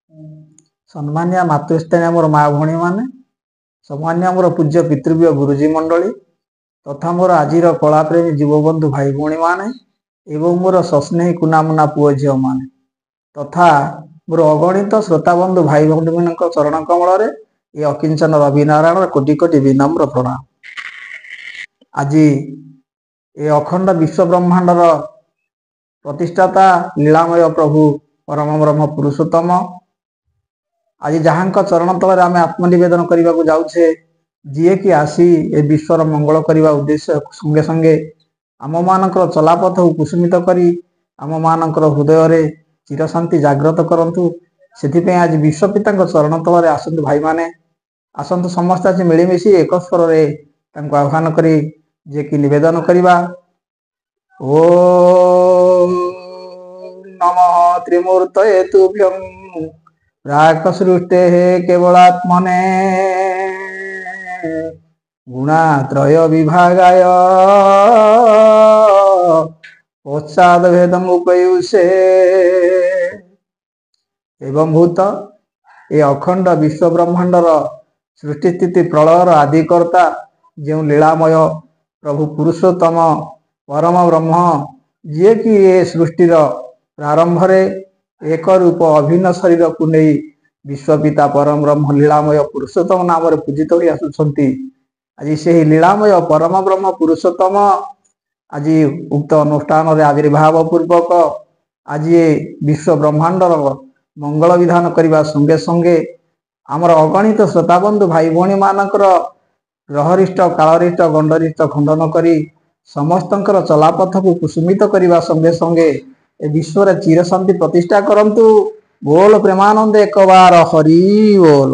ସମ୍ମାନୀୟ ମାତୃସ୍ଥାନୀୟ ମୋର ମା ଭଉଣୀମାନେ, ସମ୍ମାନୀୟ ମୋର ପୂଜ୍ୟ ପିତୃବ୍ୟ ଗୁରୁଜୀ ମଣ୍ଡଳୀ ତଥା ମୋର ଆଜିର କଳାପ୍ରେମୀ ଯୁବବନ୍ଧୁ ଭାଇ ଭଉଣୀମାନେ ଏବଂ ମୋର ସସ୍ନେହୀ କୁନାମୁନା ପୁଅ ଝିଅମାନେ ତଥା ମୋର ଅଗଣିତ ଶ୍ରୋତାବନ୍ଧୁ ଭାଇ ଭଉଣୀମାନଙ୍କ ଚରଣ କମଳରେ ଏ ଅକିଞ୍ଚନ ରବିନାରାୟଣର କୋଟି କୋଟି ବିନମ୍ର ପ୍ରଣାମ। ଆଜି ଏ ଅଖଣ୍ଡ ବିଶ୍ୱ ବ୍ରହ୍ମାଣ୍ଡର ପ୍ରତିଷ୍ଠାତା ଲୀଳାମୟ ପ୍ରଭୁ ପରମ ବ୍ରହ୍ମ ପୁରୁଷୋତ୍ତମ, ଆଜି ଯାହାଙ୍କ ଚରଣ ତଳରେ ଆମେ ଆତ୍ମନିବେଦନ କରିବାକୁ ଯାଉଛେ, ଯିଏକି ଆସି ଏ ବିଶ୍ୱର ମଙ୍ଗଳ କରିବା ଉଦ୍ଦେଶ୍ୟ ସଙ୍ଗେ ସଙ୍ଗେ ଆମମାନଙ୍କର ଚଲାପଥକୁ କୁସୁମିତ କରି ଆମମାନଙ୍କର ହୃଦୟରେ ଚିରଶାନ୍ତି ଜାଗ୍ରତ କରନ୍ତୁ, ସେଥିପାଇଁ ଆଜି ବିଶ୍ୱପିତାଙ୍କ ଚରଣ ତଳରେ ଆସନ୍ତୁ ଭାଇମାନେ, ଆସନ୍ତୁ ସମସ୍ତେ ଆଜି ମିଳିମିଶି ଏକ ସ୍ୱରରେ ତାଙ୍କୁ ଆହ୍ୱାନ କରି ଯିଏକି ନିବେଦନ କରିବା। ଓ ନମଃ ତ୍ରିମୂର୍ତ୍ତୟେ ତୁଭ୍ୟଂ ପ୍ରାକ ସୃଷ୍ଟେଃ କେବଳାତ୍ମନେ ଗୁଣାତ୍ରୟ ବିଭାଗାୟ ପଶ୍ଚାଦ ଭେଦଂ ଉପୟୁଷେ। ଏବଂ ଭୂତ ଏ ଅଖଣ୍ଡ ବିଶ୍ୱ ବ୍ରହ୍ମାଣ୍ଡର ସୃଷ୍ଟି ସ୍ଥିତି ପ୍ରଳୟର ଆଦିକର୍ତ୍ତା ଯେଉଁ ଲୀଳାମୟ ପ୍ରଭୁ ପୁରୁଷୋତ୍ତମ ପରମ ବ୍ରହ୍ମ, ଯିଏକି ଏ ସୃଷ୍ଟିର ପ୍ରାରମ୍ଭରେ ଏକ ରୂପ ଅଭିନ୍ନ ଶରୀରକୁ ନେଇ ବିଶ୍ୱପିତା ପରମ ବ୍ରହ୍ମ ଲୀଳାମୟ ପୁରୁଷୋତ୍ତମ ନାମରେ ପୂଜିତ ହୋଇ ଆସୁଛନ୍ତି, ଆଜି ସେହି ଲୀଳାମୟ ପରମ ବ୍ରହ୍ମ ପୁରୁଷୋତ୍ତମ ଆଜି ଉକ୍ତ ଅନୁଷ୍ଠାନରେ ଆବିର୍ଭାବ ପୂର୍ବକ ଆଜି ଏ ବିଶ୍ୱ ବ୍ରହ୍ମାଣ୍ଡର ମଙ୍ଗଳ ବିଧାନ କରିବା ସଙ୍ଗେ ସଙ୍ଗେ ଆମର ଅଗଣିତ ଶ୍ରୋତାବନ୍ଧୁ ଭାଇ ଭଉଣୀମାନଙ୍କର ଗ୍ରହରିଷ୍ଟ, କାଳରିଷ୍ଟ, ଗଣ୍ଡରିଷ୍ଟ ଖଣ୍ଡନ କରି ସମସ୍ତଙ୍କର ଚଲାପଥକୁ କୁସୁମିତ କରିବା ସଙ୍ଗେ ସଙ୍ଗେ ଏ ବିଶ୍ୱରେ ଚିରଶାନ୍ତି ପ୍ରତିଷ୍ଠା କରନ୍ତୁ। ବୋଲ ପ୍ରେମାନନ୍ଦ ଏକବାର ହରି ବୋଲ।